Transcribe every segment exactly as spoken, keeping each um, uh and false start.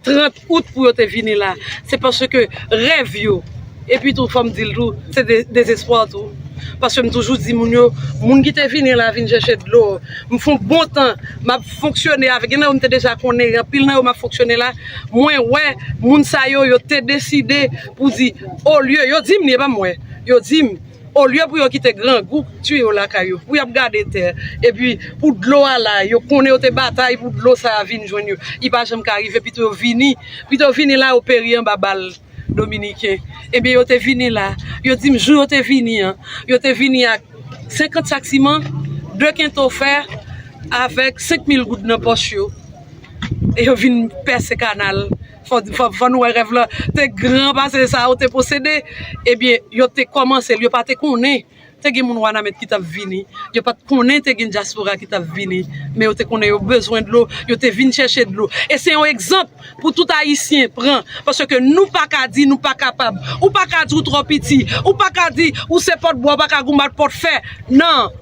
trant out pou yo te vini la. Se paske rèv yo, epi tou, fò m di l tou, se de, dezespwa tou. Paske m toujou di moun yo, moun ki te vini la vin chèche dlo. M fè yon bon tan, m ap fonksyone avèk, gen nan yo m te deja konnen, anpil nan yo m ap fonksyone la. Mwen wè, moun sa yo, yo te deside pou di, olye, yo di m li, e pa m wè, yo di m, olye pou yo kite grangou tiye yo lakay yo, pou y ap gade tè, epi pou dlo a la, yo konnen yo te batay pou dlo sa a vin jwenn yo, li pa janm ka rive, pito yo vini, pito yo vini la, yo peri anba bal dominiken. Ebyen, yo te vini la, yo di m jou yo te vini an, yo te vini ak senkant sak siman, de kento fè, avèk senk mil goud nan pòch yo. E yo vin pèse kanal. Fò, fò, fò nou wè rèv lan te gran pase sa yo te posede. Ebyen, yo te kòmanse l, yo pa te konnen. Te gen moun Wanament ki t ap vini. Yo pa t konnen te gen dyaspora ki t ap vini. Men yo te konnen yo bezwen dlo, yo te vin chèche dlo. E se yon egzanp pou tout Ayisyen pran. Paske nou pa ka di nou pa kapab. Ou pa ka di ou twò piti. Ou pa ka di ou se pòt bwa, ou pa ka goumen ak pòt fè. Non!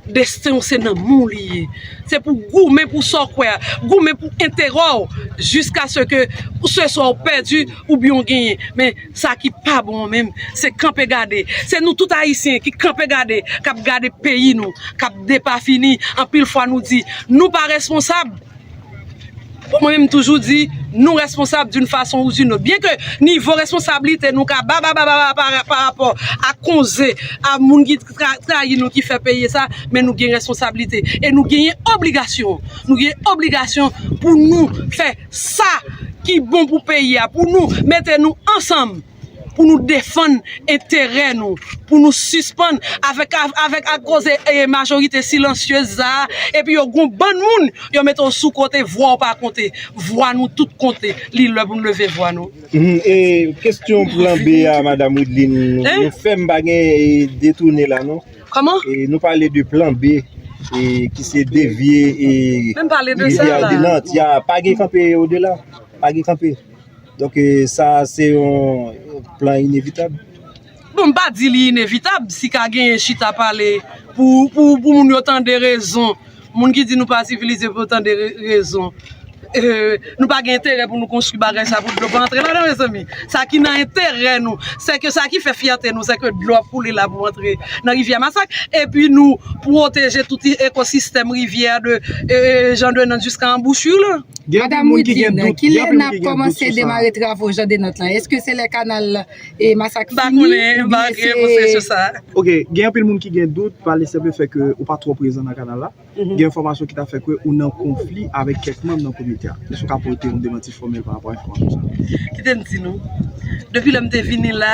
Desten w se nan men w li ye. Se pou goumen pou sa w kwè a, goumen pou enterè w, jiskaske ou se swa w pèdi oubyen w genyen. Men sa ki pa bon an menm, se kanpe gade. Se nou tout Ayisyen ki kanpe gade, k ap gade peyi nou, k ap depafini. Anpil fwa nou di, nou pa responsab. Pou mwen menm, m toujou di, nou responsab d'une façon ou d'une autre. Byen ke nivo responsablite nou ka ba, ba, ba, ba, ba, pa, pa rapò a konze, a moun ki tra-, trayi nou, ki fè peyi sa, men nou gen responsablite. E nou genyen obligasyon. Nou gen obligasyon pou nou fè sa ki bon pou peyi a, pou nou mete nou ansanm, pou nou defann enterè nou, pou nou sispann avèk, avèk ak koze, e, majorite silansyez sa a, epi yo gon bann moun, yo mete w sou kote, vwa w pa konte, vwa nou tout konte, li lè pou n leve vwa nou. Mhm. E kesyon plan B a, Madam Wideline, nou fè m pa gen, e, detounen la, non? Kòman? E nou pale de plan B, e ki se devye, e, men m pale de sa la. Rivyè Delantyè, pa gen kanpe odela, pa gen kanpe. Donk, e, sa se yon plan inevitab. Bon, m pa di li inevitab, si ka genyen chita pale pou, pou, pou moun yo tande rezon. Moun ki di nou pa sivilize pou yo tande re-, rezon. E, nou pa gen enterè pou nou konstwi bagay sa pou dlo pa antre ladan, mezanmi. Sa ki nan enterè nou, se ke sa ki fè fyète nou, se ke dlo ap koule la pou antre nan rivyè Masak. Epi nou pwoteje tout ekosistèm rivyè de, e, e, Jean Denant jiska anbouchri lan. Gen anpil moun ki gen dout, gen anpil moun ki gen dout sou sa. Madam Wideline, kilè n ap kòmanse demare travo Jean Denant la? Èske se lè kanal, e, Masak fini? M pa konnen, m pa gen repons kesyon sa. Ok, gen anpil moun ki gen dout, pa le senp fè ke ou pa twò prezan nan kanal la. Mhm. Gen enfòmasyon ki ta fè kwè ou nan konfli avèk kèk manm nan komite a. Èske w ka pote yon demanti fòmèl pa rapò a enfòmasyon sa a? Kite m di nou, depi lè m te vini la,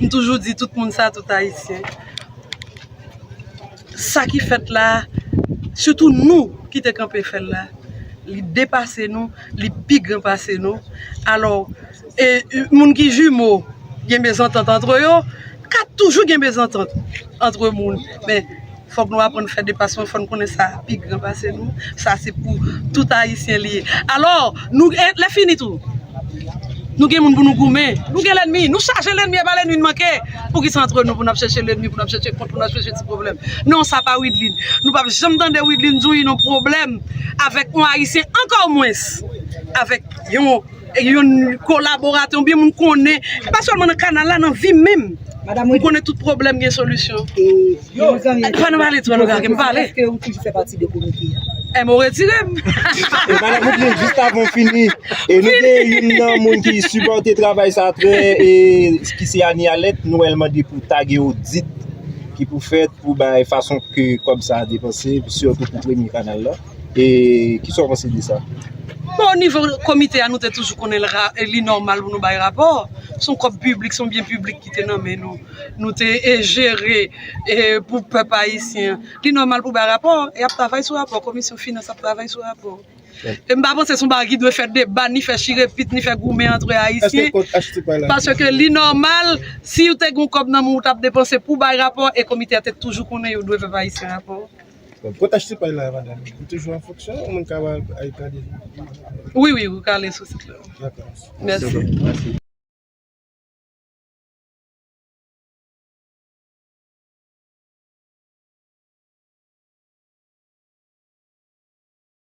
m toujou di tout moun sa, tout Ayisyen. Sa ki fèt la, sitou nou ki te kanpe fè l la, li depase nou, li pi gran pase nou. Alò, e, moun ki jimo, gen mezantant antre yo, ka toujou gen mezantant antre moun. Men, fòk nou aprann fè depasman, fò n konnen sa pi gran pase nou. Sa se pou tout Ayisyen li ye. Alò, nou, e, lè fini tou, nou gen moun pou nou goumen. Nou gen lènmi. Nou chaje lènmi, e pa lènmi n manke. Poukisa antre nou pou n ap chèche lènmi, pou n ap chèche kont, pou n ap chèche ti pwoblèm? Non, sa pa Wideline. Nou p ap janm tande Wideline di w li nan pwoblèm avèk yon Ayisyen, ankò mwens avèk yon, yon kolaboratè, oubyen moun konnen. E pa sèlman nan kanal la, nan vi m menm. Madam Wideline. M konnen tout pwoblèm gen solisyon. E, e, mezanmi, pa nan pale twò, nou gade m pale. Èske ou toujou fè pati de komite a? E m retire m. E, Madam Wideline, jis avan w fini, e nou gen youn nan moun ki sipòte travay sa trè, e, ki se Annie Alette, nou wè l mande pou tage odit ki pou fèt pou bay fason ke kòb sa a depanse, sitou pou premye kanal la. E kisa w panse de sa? Bon, o nivo komite a, nou te toujou konnen l ra-, li nòmal pou nou bay rapò. Se yon kòb piblik, se yon byen piblik ki te nan men nou. Nou te, e, jere, e, pou pèp ayisyen. Li nòmal pou bay rapò, e ap travay sou rapò. Komisyon finans ap travay sou rapò. E m pa panse se yon bagay ki dwe fè deba, ni fè chirepit, ni fè goumen antre Ayisyen. Èske kont H T P la? Paske li nòmal, si w te gen yon kòb nan men w, ou t ap depanse pou bay rapò, e komite a te toujou konnen yo dwe fè bay Ayisyen rapò. Bon, kont H T P la, madanm, li toujou an fonksyon, yon moun ka al, al gade? Wi, wi, ou ka ale sou sit la. Dakò. Mèsi. Mèsi.